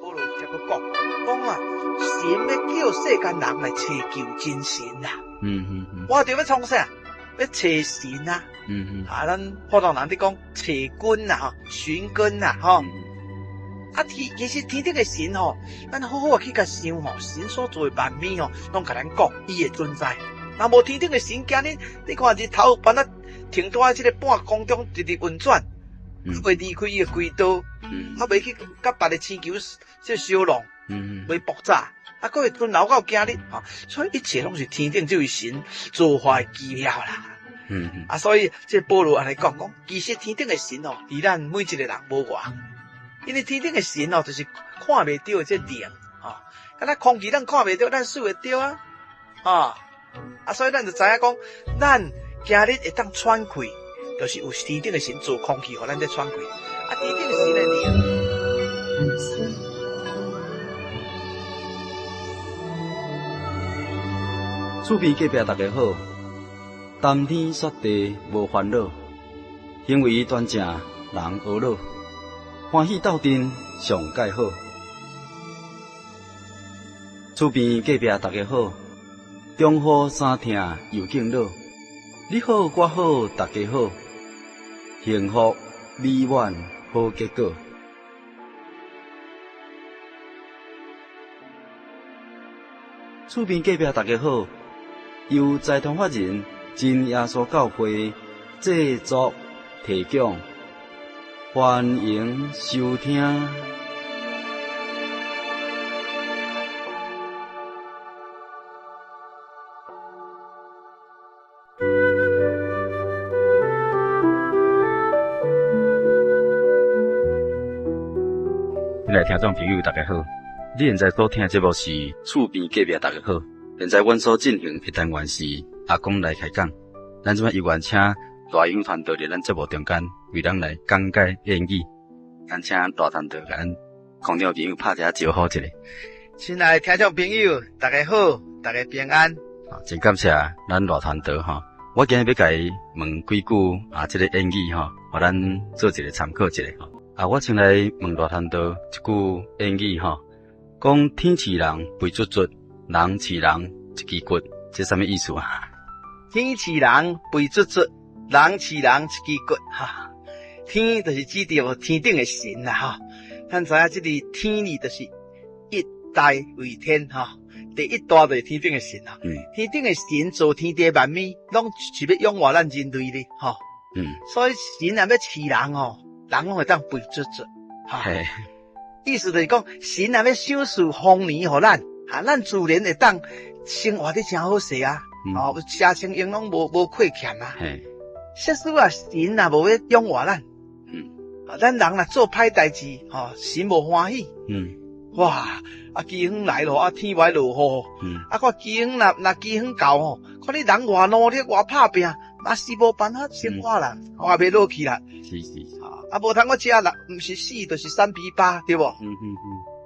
保羅才閣講，講啊，神欲叫世間人來尋求真神啦。我著欲創啥？欲揣神啊。啊，咱普通人佇講揣根啦，吼，尋根啦，吼。啊，天其實天頂的神吼，咱好好啊去共想吼，神所做的萬物吼，攏共咱講伊的存在。若無天頂的神，今日你看日頭把咱停佇這個半空中直直運轉，袂離開伊的軌道，啊，袂去佮別个星球這相撞，袂爆炸，啊，閣會存留到今日，吼，所以一切攏是天頂這位神造化的奇妙啦。啊，所以這保羅按呢講講，其實天頂的神哦，離咱每一個人無外，因為天頂的神哦，就是看袂著的這靈，吼，敢若空氣咱看袂著，咱數會著啊，吼，啊，所以咱就知影講，咱今日會當喘氣，就是有天頂的神造空氣，予咱咧喘氣。啊，天頂的神的靈。厝邊隔壁大家好，談天說地無煩惱，行為端正人呵咾，歡喜鬥陣上蓋好。厝邊隔壁大家好，中雨衫疼又敬老，你好我好大家好，幸福美滿好結果。厝邊隔壁大家好，由財團法人真耶穌教會製作提供，歡迎收聽。親愛聽眾朋友，大家好！你現在所聽的節目是厝邊隔壁大家好。現在阮所進行的單元是阿公來開講。咱這擺有緣請賴永傳道佇咱節目中間為咱來講解諺語。咱請賴傳道共咱觀眾朋友拍一下招呼一下。親愛的聽眾朋友，大家好，大家平安。真感謝咱賴傳道吼，我今日欲共伊問幾句啊，這個諺語吼，予咱做一個參考一下吼。啊，我先來問賴傳道一句諺語吼，講天飼人肥卒卒，人飼人一支骨，這啥物意思啊？天飼人肥卒卒，人飼人一支骨，哈。天就是指著天頂的神啦，哈。咱知影這个天字就是一大為天，哈。第一大就是天頂的神啦。天頂的神造天地萬物，攏是欲養活咱人類的，吼。所以神若欲飼人吼，人攏會當肥卒卒，哈。意思就是講，神若欲賞賜豐年予咱，哈，咱自然會當生活得誠好勢啊，哦，食穿用攏無虧欠啊。設使啊，神若無欲養活咱，咱人若做歹代誌，吼，神無歡喜。哇！啊，饑荒來咯，啊，天欲落雨，啊，看饑荒若饑荒到吼，看你人偌努力偌拍拚，嘛是無辦法生活啦，活袂落去啦。是是。啊，無通閣食啦，毋是死就是3比8，對無？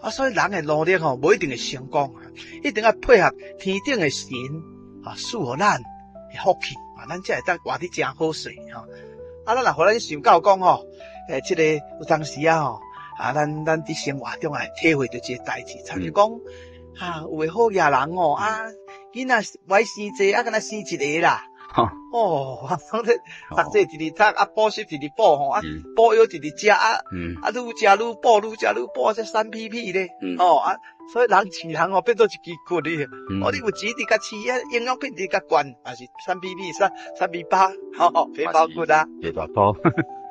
啊，所以人的努力吼，無一定會成功，一定愛配合天頂的神啊，賜予咱的福氣啊，咱才會當活得誠好勢吼。啊，咱若予咱想到講吼，這个有當時啊吼。啊，咱佇生活中會體會著一个代誌，親像講，啊，有的好額人哦，啊，囡仔歹生濟，啊，敢若生一个啦。哦，講這讀冊直直讀，啊，補習直直補吼，啊，補藥直直食，啊，啊，愈食愈補，愈食愈補，這3PP咧，哦，啊，所以人飼人哦，變做一支骨哩。哦，你有錢直共飼啊，營養品直共灌，也是3PP 3、3比8，吼，皮包骨啊。皮大包。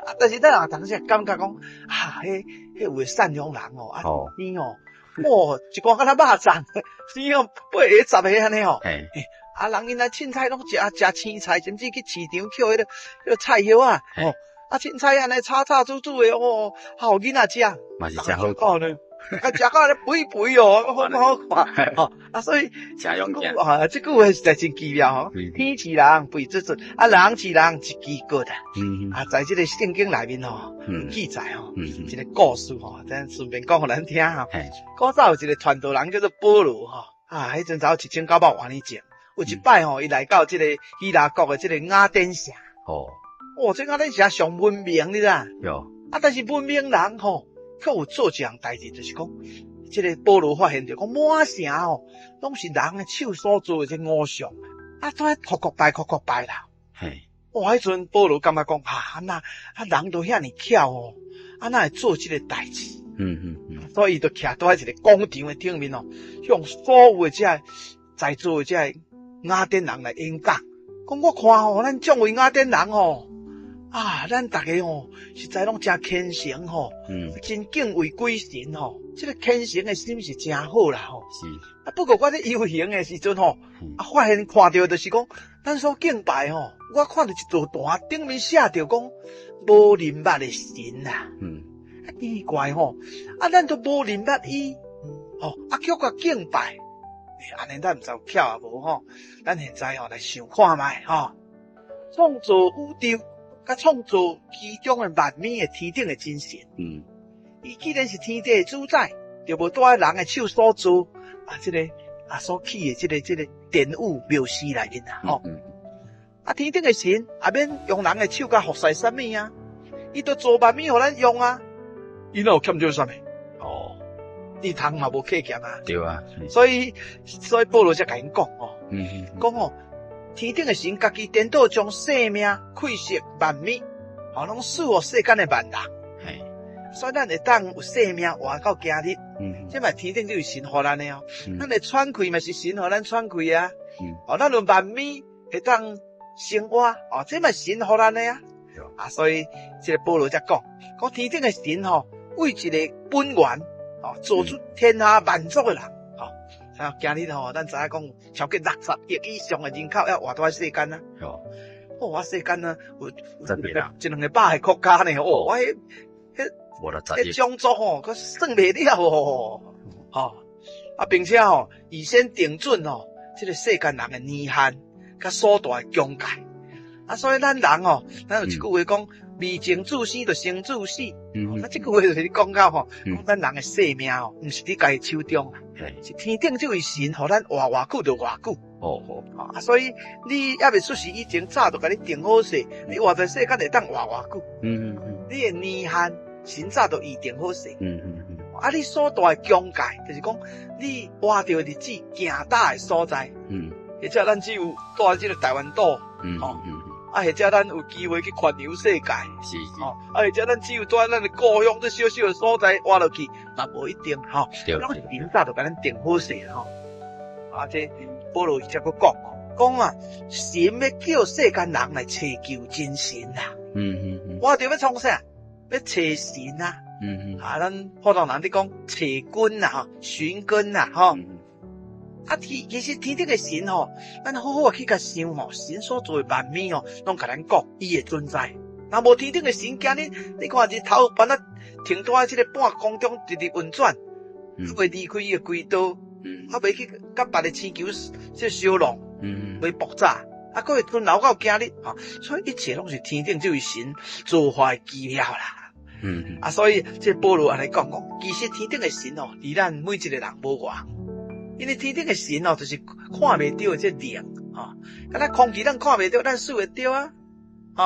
啊！但是咱有當時感覺講，啊，彼有的贍養人哦，啊，生哦，哇，一寡敢若肉粽，生哦八個十个按呢吼。啊，人𪜶來凊彩攏食食青菜，甚至去市場抾彼个菜葉仔，吼，啊，凊彩按呢炒炒煮煮的，哦，予囡仔食，嘛是誠好看呢。啊，食到咧肥肥哦，好好看，吼，啊，所以誠勇健啊，這句話實在真奇妙吼。天飼人肥卒卒，啊，人飼人一支骨啊。啊，在這个聖經內面吼，記載吼，一个故事吼，咱順便講予咱聽吼。古早有一个傳道人叫做保羅吼，啊，彼陣早1900外年前，有一擺吼，伊來到這个希臘國的這个雅典城。哦，這雅典城上文明，你知影？有。啊，但是文明人吼，閣有做一項代誌，就是講，這个保羅發現著講滿城哦，攏是人的手所做的這偶像，啊，都愛叩叩拜叩叩拜啦。嘿，哇！彼陣保羅感覺講，啊，若啊人都遐爾巧哦，啊哪會做這个代誌？所以伊就徛佇一个廣場的頂面哦，向所有的這个在座的這个雅典人來演講，講我看吼，咱眾位雅典人吼，啊，咱逐家吼，實在攏誠虔誠吼，真敬畏鬼神吼，這个虔誠的心是誠好啦吼。啊，不過我咧遊行的時陣吼，啊，發現看著就是講，咱所敬拜吼，我看著一座壇頂面寫著講無人捌的神啊。啊，奇怪吼，啊，咱都無人捌伊，吼，啊，卻共敬拜，按呢咱毋知有巧抑無吼？咱現在吼來想看覓吼，創造宇宙，佮創造其中的萬物的天頂的真神。伊既然是天地的主宰，就無蹛佇人的手所造啊，這个啊所起的這个殿宇廟寺內面啊，吼。啊，天頂的神也免用人的手共服侍啥物啊，伊都造萬物予咱用啊，伊哪有欠少啥物？哦，伊通嘛無客欠啊。對啊。所以保羅才共𪜶講哦，講哦，天頂的神家己顛倒將生命、氣息、萬物，吼，攏賜予世間的萬人。所以咱會當有生命活到今日。這嘛天頂就是神予咱的哦。咱會喘氣嘛是神予咱喘氣啊。哦，咱有萬物會當生活，哦，這嘛神予咱的啊。啊，所以這个保羅才講，講天頂的神吼，為一个本源，哦，造出天下萬族的人，吼。啊，今日吼，咱知影講超過60億以上的人口猶活佇世間啊。哦，我世間啊，有一兩個百个國家呢。哦，我彼彼種族吼，閣算袂了哦。吼，啊，並且吼，預先定準吼，這个世間人的年限，佮所蹛的疆界。啊，所以咱人吼，咱有一句話講，未經自生就先自死。啊，這句話就是講到吼，講咱人的生命吼，毋是佇家己手中啊，是天頂這位神，予咱活偌久就偌久。啊，所以你猶未出世以前，早就共你定好勢，你活在世間會當活偌久。你的年限，神早就預定好勢。啊，你所蹛的疆界，就是講你活著的日子，行踏的所在。或者咱只有蹛佇這个台灣島。啊，或者咱有機會去環遊世界。哦，啊，或者咱只有蹛佇咱的故鄉這小小的所在活落去，嘛無一定吼。攏神早就共咱定好勢吼。啊，這保羅伊才閣講哦，講啊，神欲叫世間人來尋求真神啊。我著欲創啥？欲揣神啊。啊，咱普通人咧講揣根啊，吼，尋根啊，吼。啊，天其實天頂的神吼，咱好好去共想吼，神所造的萬物吼，攏共咱講伊的存在。若無天頂的神，今日你看日頭般仔停佇這个半空中直直運轉，猶未離開伊的軌道，猶未去佮別个星球這相撞，未爆炸，啊，閣會存留到今日，吼，所以一切攏是天頂這位神造化的奇妙啦。啊，所以這保羅按呢講講，其實天頂的神哦，離咱每一个人無偌遠。因為天頂的神哦，就是看袂著的這靈，吼，敢若空氣咱看袂著，咱數會著啊，吼，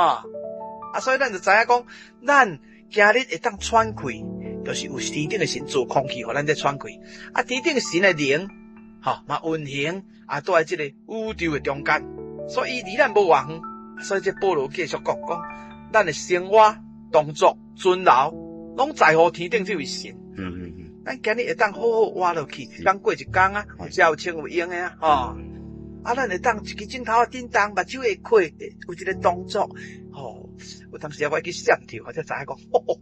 啊，所以咱就知影講，咱今日會當喘氣，就是有天頂的神造空氣，予咱咧喘氣。啊，天頂神的靈，吼，嘛運行啊，蹛佇這个宇宙的中間，所以離咱無偌遠。所以這保羅繼續講講，咱的生活、動作、存留，攏在乎天頂這位神。咱今日會當好好活落去，一工過一工啊，有食有穿有用的啊，吼。啊，咱會當一支指頭仔振動，目睭會開，有一个動作，吼。有當時啊，我去閃著，我才知影講，吼，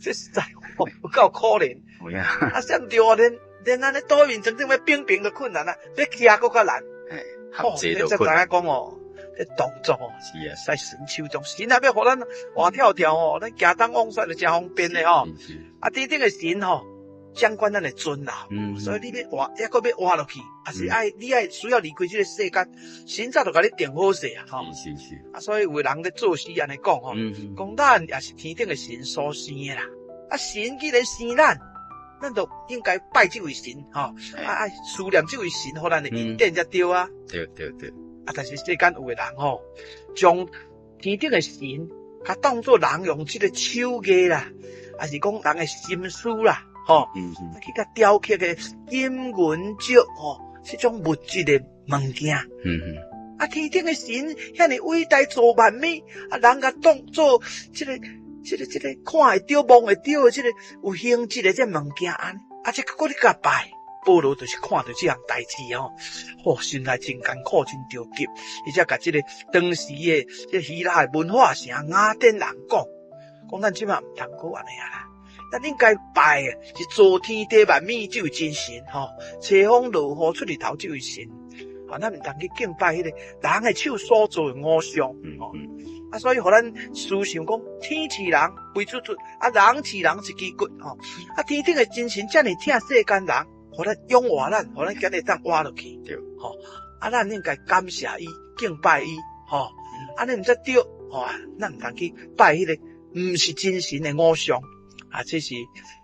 這實在有夠可憐。啊，閃著連連按呢桌面前頂欲平平都困難啊，欲徛閣較難。吼，這才知影講哦，這動作哦，在神手中，神若欲予咱活跳跳哦，咱行東往西就誠方便的吼。啊，天頂的神吼，掌管咱的存留，所以你欲活，抑閣欲活落去，抑是愛你愛需要離開這个世間，神早就共你定好勢啊，吼。啊，所以有的人咧作詩按呢講吼，講咱也是天頂的神所生的啦。啊，神既然生咱，咱就應該拜這位神，吼，啊啊，思念這位神，予咱的恩典才對啊。啊，但是世間有的人吼，將天頂的神，共當做人用這个手藝啦，抑是講人的心思啦，吼，去共雕刻的金銀石吼，這種物質的物件。啊，天頂的神遐爾偉大造萬物，啊，人共當做這個看會著、摸會著的這個有形質的這物件按呢，啊，這閣你共拜。保羅就是看著這項代誌吼，吼，心內真艱苦，真著急，伊才共這個當時的這希臘的文化城雅典人講，講咱這馬毋通閣按呢啊啦，咱應該拜的是造天地萬物這位真神吼，吹風落雨出日頭這位神，吼，咱毋通去敬拜彼個人的手所做的偶像，吼，啊，所以予咱思想講，天飼人肥嘟嘟，啊，人飼人一支骨，吼，啊，天頂的真神遮爾疼世間人。予咱養活咱，予咱今日當活落去，吼，啊，咱應該感謝伊，敬拜伊，吼，按呢毋才對，吼，咱毋通去拜彼個毋是真神的偶像，啊，這是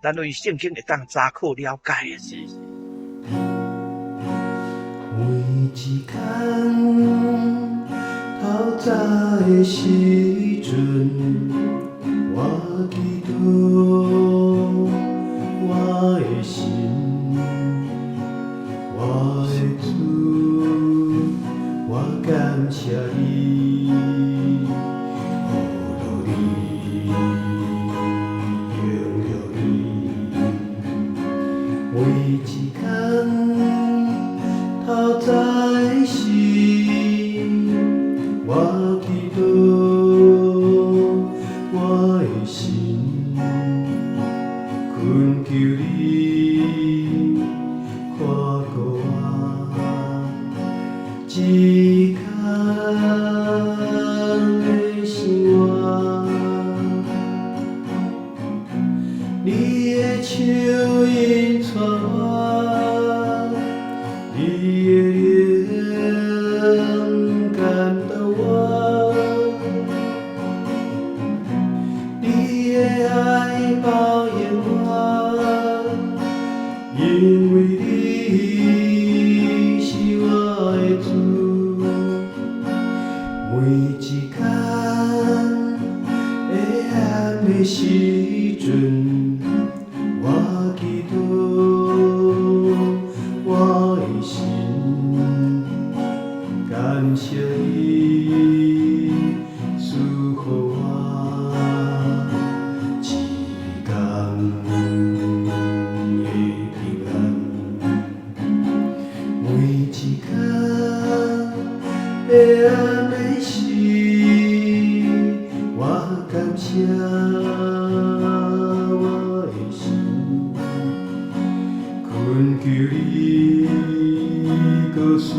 咱對聖經會當查考了解的。是是。每一工透早的時陣，我祈禱我的神。我的主，我感謝你，呼嚕你，榮耀你。每一工透早的時，我祈禱我的神，懇求你看顧我。一工的生活，你的手引帶我，你的靈感動我，你的愛包容我，因為你是我的主。每一工黑暗的時陣，我祈禱我的神，感謝你賜予我一工的平安。每一工黑暗的時，我感謝我的神，懇求你閣賜